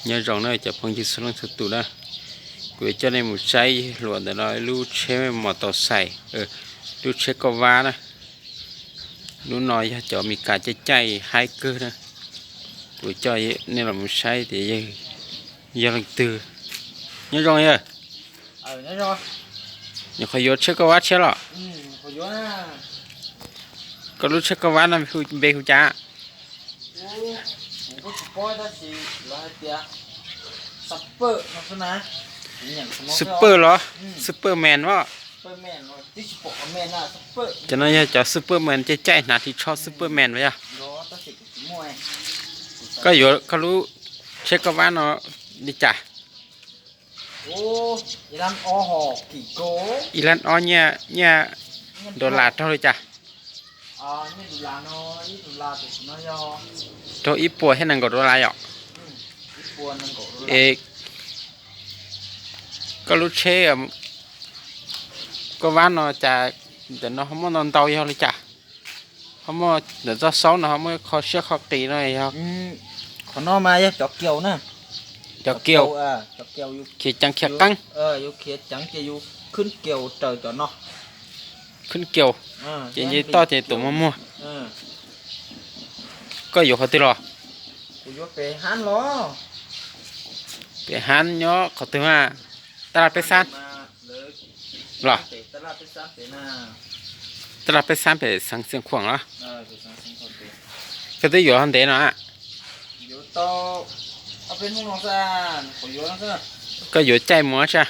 Nyob zoo na cov phooj ywg txhua leej txhua tus na, kuv yuav coj nej mus saib hluas ntawm no lub tsheb mos tau xais, lub tsheb kauj vab na. Lub no yog cov Meskas caij caij haib kawg na. Kuv coj nej los mus saib tias yog leej twg. Nyob zoo yawg. Nyuam qhuav yuav tsheb kauj vab tshiab los? Koj lub tsheb kauj vab no npe hu cas? Super los? Superman os. Cov no yog cov Superman caij caij hnav ris tsho Superman los yog? Koj yuav koj lub tsheb kauj vab no li cas? Ib lab ob nyiaj, nyiaj dollar raug li cas? Raug ib puas thiab nees nkaum dollar yom? Es koj lub tsheb kauj vab no cas ntawm no ho muaj ntau ntau yog li cas? Ho muaj ntawm txoj xaub no ho muaj qho siab qho qis no yog? Qhov no mas yog cov kiaus na. Cov kiaus khiav ceev khiav qeeb. Yus khiav ceev ces yus khwb kiaus raws cov no. Khwb kiaus ces nce toj ces tuav muag muag. Koj yuav qhov twg los? Pem hab nyob qhov twg mas? Tab laj peb xab los? Tab laj peb xab pem xeev Xiav Khuam los? Koj twb yuav ntev no a? Koj yuav caij mus tsa?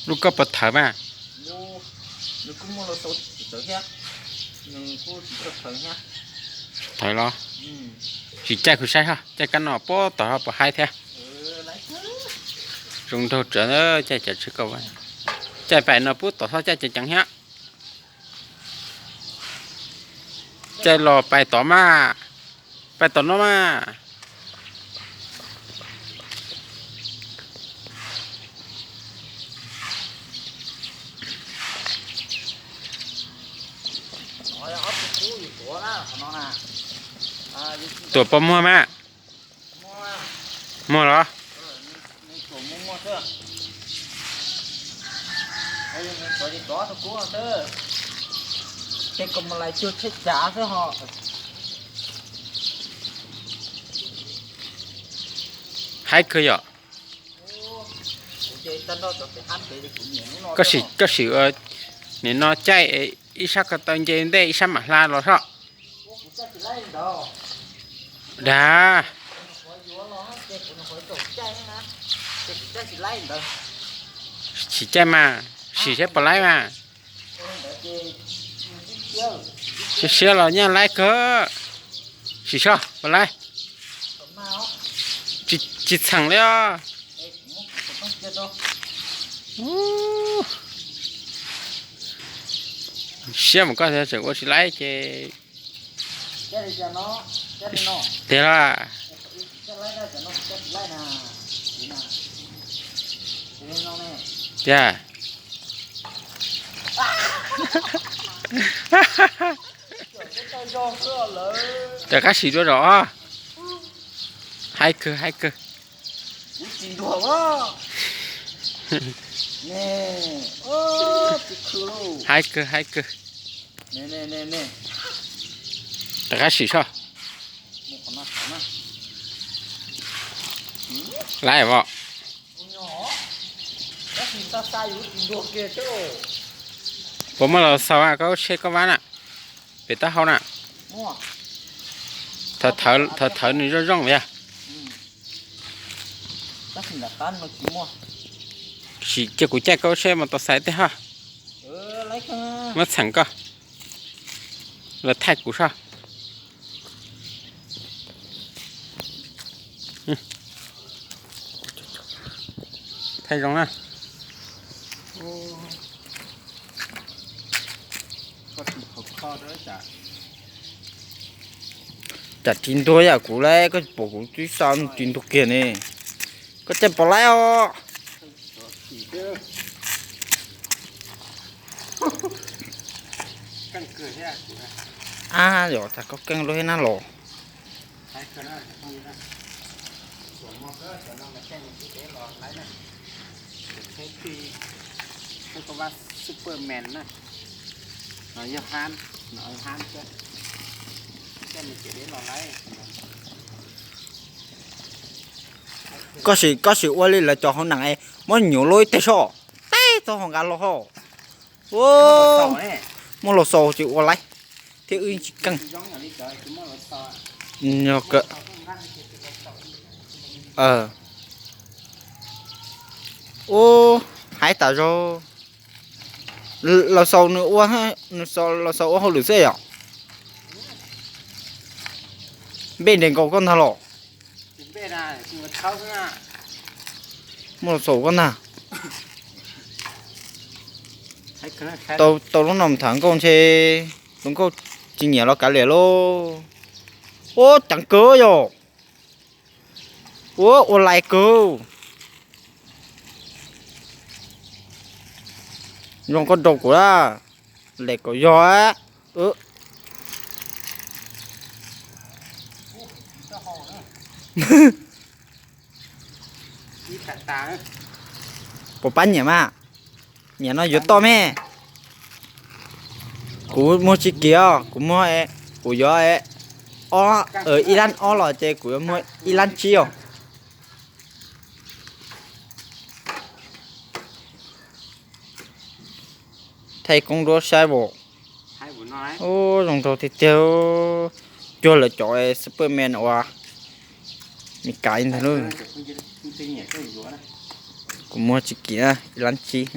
Lub koj puas thawv mas? Thawv los? Tsis caij kuv saib ho, caij kab no puag tom ho puas haib thiab. Zoo nraug tsawv caij cov tsheb kauj vab. Caij pais no puag tom ho caij ceev ceev thiab. Caij los pais tod mas, pais tom no mas. Tuam pos muag mas. Muag los? Haib kawg yom. Koj sim, koj sim ua nim no caij ib sab ko taw nce ntej ib sab mam hla los soj. Dag. Sim caij mas, sim saib puas laib mas. Siab siab los nyaj laib kawg. Sim soj puas laib. Tsis txheem li os. Siab mas koj tseem ua tsis laib ces tiag los. Tiag. Rov qab sim dua zog. Haib kawg, haib kawg. Haib kawg, haib kawg. Rov qab sim soj. Laib os. Puas muaj los xaus koj tsheb koj vab na? Pem taub hau na. Thawv thawv nws zoo zoo yog. Sim cia kuv caij koj tsheb mas tau xaiv tej hab. Muab txheem koj los thaij kuv soj. Thaij zoo na. Cas ris ntuag yam kuv lawm, koj pom kuv twb xa ris ntuag kiag ne. Koj caij pom laib os. Ab, yog tas koj keej lub thiab na los. Koj sim, koj sim ua li lawv cov hauv neeg es muab nyuam lub ib teg soj, teb txog hauv nqaj los hos. Muab los xaus tsis ua laib thiab wb tsis keej. Ub, haib tas zog. Los xaus nws ua, los xaus ua hauj lwm xwb yom. Npej nres nkaus koj ntag los. Muaj los xaus koj ntag. Tau lub no tham nkauj ntshe tus nkauj tsis nyiam los kav liam lauj. Ub, ceev kawg yog. Ua, ua lais kawg. Zoo koj rau kuv a, lem kom yog. Puas pab nyiam mas? Nyiam no yuav toj me. Kuv muag tsis kiv os, kuv muag, kuv yuav ob, ib lab ob los ces kuv yuav muag ib lab tsib os. Thaij koob duab saib as. Ub, zoo nraug tiag tiag. Cuag lawv cov Superman uas Meskas ntag lauj. Kuv muag tsis kiv, ib lab tsib.